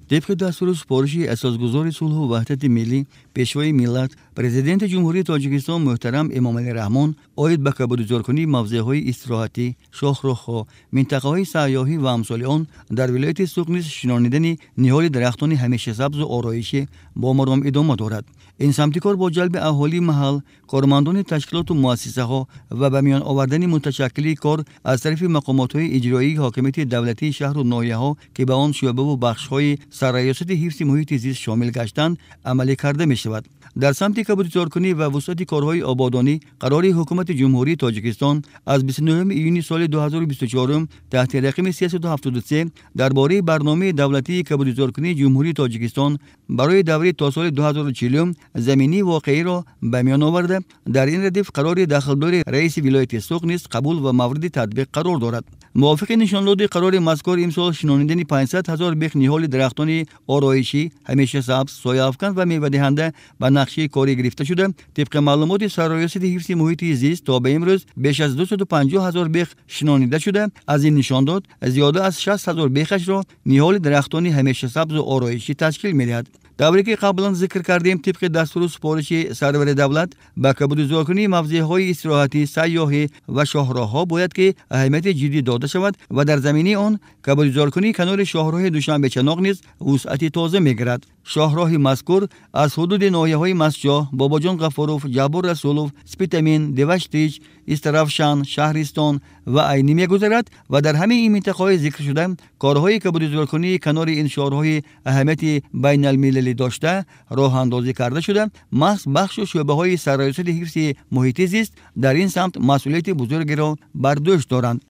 Тибқи дастуру супориши асосгузори сулҳу ваҳдати миллӣ, пешвои миллат, президенти Ҷумҳурии Тоҷикистон муҳтарам Эмомалӣ Раҳмон оид ба кабудизоркунии мавзеъҳои истироҳатӣ, шоҳроҳҳо, минтақаҳои сайёҳӣ ва амсоли он дар вилояти Суғд низ шинонидани ниҳоли дарахтони ҳамешасабзу ороишӣ бо маром идома дорад. Ин самти кор бо ҷалби аҳолии маҳал, кормандони ташкилоту муассисаҳо ва ба миён овардани муташаккили кор аз тарафи мақомотҳои иҷроии ҳокимияти давлатии шаҳру ноҳияҳо, ки ба он шӯъбаву бахшҳои сарраёсати ҳифзи муҳити зист шомил гаштанд, амалӣ карда мешавад. Дар самти кабудизоркунӣ ва вусъати корҳои ободонӣ қарори Ҳукумати Ҷумҳурии Тоҷикистон аз 29 июни соли 2024 таҳти рақами 373 дар бораи барномаи давлатии кабудизоркунии Ҷумҳурии Тоҷикистон барои давраи то соли 2040 заминии воқеиро ба миён оварда, дар ин радиф қарори дахлдори раиси вилояти Суғд низ қабул ва мавриди татбиқ қарор дорад. Мувофиқи нишондоди қарори мазкур, имсол шинонидани 500 ҳазор бех ниҳоли дарахтони ороишӣ, ҳамешасабз, сояафкан ва мевадиҳанда ба нақшаи корӣ гирифта шуда, тибқи маълумоти сарраёсати ҳифзи муҳити зист то ба имрӯз беш аз 250 ҳазор бех шинонида шуда, аз ин нишондод зиёда аз 60 ҳазор бехашро ниҳоли дарахтони ҳамешасабзу ороишӣ ташкил медиҳад. Тавре ки қаблан зикр кардем, тибқи дастуру супориши сарвари давлат ба кабудизоркунии мавзеъҳои истироҳатӣ, сайёҳӣ ва шоҳроҳҳо бояд ки аҳамияти ҷиддӣ дода шавад ва дар заминаи он кабудизоркунии канори шоҳроҳи Душанбе-Чаноқ низ вусъати тоза мегирад. Шоҳроҳи мазкур аз ҳудуди ноҳияҳои Мастчоҳ, Бобоҷон Ғафуров, Ҷаббор Расулов, Спитамен, Деваштич, Истаравшан, Шаҳристон ва Айнӣ мегузарад ва дар ҳамаи ин минтақаҳои зикршуда корҳои кабудизоркунии канори ин шоҳроҳи аҳамияти байналмилалӣ дошта роҳандозӣ карда шуда, маҳз бахшу шӯъбаҳои сарраёсати ҳифзи муҳити зист дар ин самт масъулияти бузургеро бар дӯш доранд.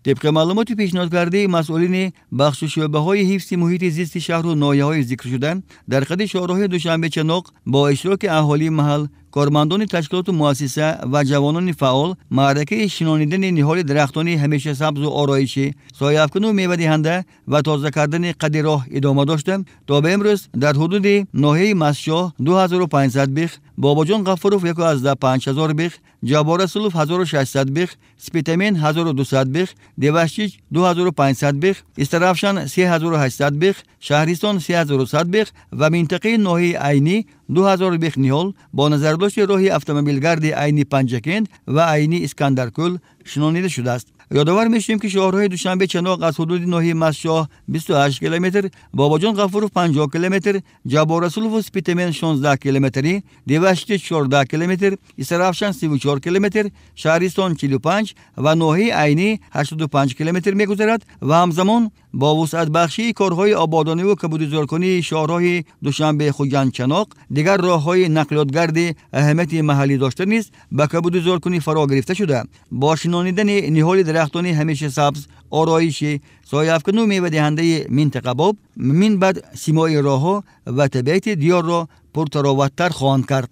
Тибқи маълумоти пешниҳодкардаи масъулини бахшу шӯъбаҳои ҳифзи муҳити зисти шаҳру ноҳияҳои зикршуда, дар қади шоҳроҳи Душанбе-Чаноқ бо иштироки аҳолии маҳал, кормандони ташкилоту муассиса ва ҷавонони фаъол маъракаи шинонидани ниҳоли дарахтони ҳамешасабзу ороишӣ, сояафкану мевадиҳанда ва тоза кардани қади роҳ идома дошта, то ба имрӯз дар ҳудуди ноҳияи Мастчоҳ 2500 бех, Бобоҷон Ғафуров 15 ҳазор бех, Ҷаббор Расулов 1600 бех, Спитамен 1200 бех, Деваштич 2500 бех, Истаравшан 3800 бех, Шаҳристон 3100 бех ва минтақаи ноҳияи Айнӣ 2000 бех ниҳол бо назардошти роҳи автомобилгарди Айни Панҷакент ва Айни Искандаркӯл шинонида шудааст. Ёдовар мешавем, ки шоҳроҳи Душанбе-Чаноқ аз ҳудуди ноҳияи Мастчоҳ 28 километр, Бобоҷон Ғафуров 50 километр, Ҷаббор Расулову Спитамен 16 километрӣ, Деваштич 14 километр, Истаравшан 34 километр, Шаҳристон 45 ва ноҳияи Айнӣ 85 километр мегузарад ва ҳамзамон бо вусъатбахшии корҳои ободониву кабудизоркунии шоҳроҳи Душанбе-Хуҷанд-Чаноқ дигар роҳҳои нақлиётгарди аҳамияти маҳаллӣ дошта низ ба кабудизоркунӣ фаро гирифта шуда, бо шинонидани ниҳоли дарахтони ҳамешасабз, ороишӣ, сояафкану мевадиҳандаи минтақабоб минбаъд симои роҳҳо ва табиати диёрро пуртароваттар хоҳанд кард.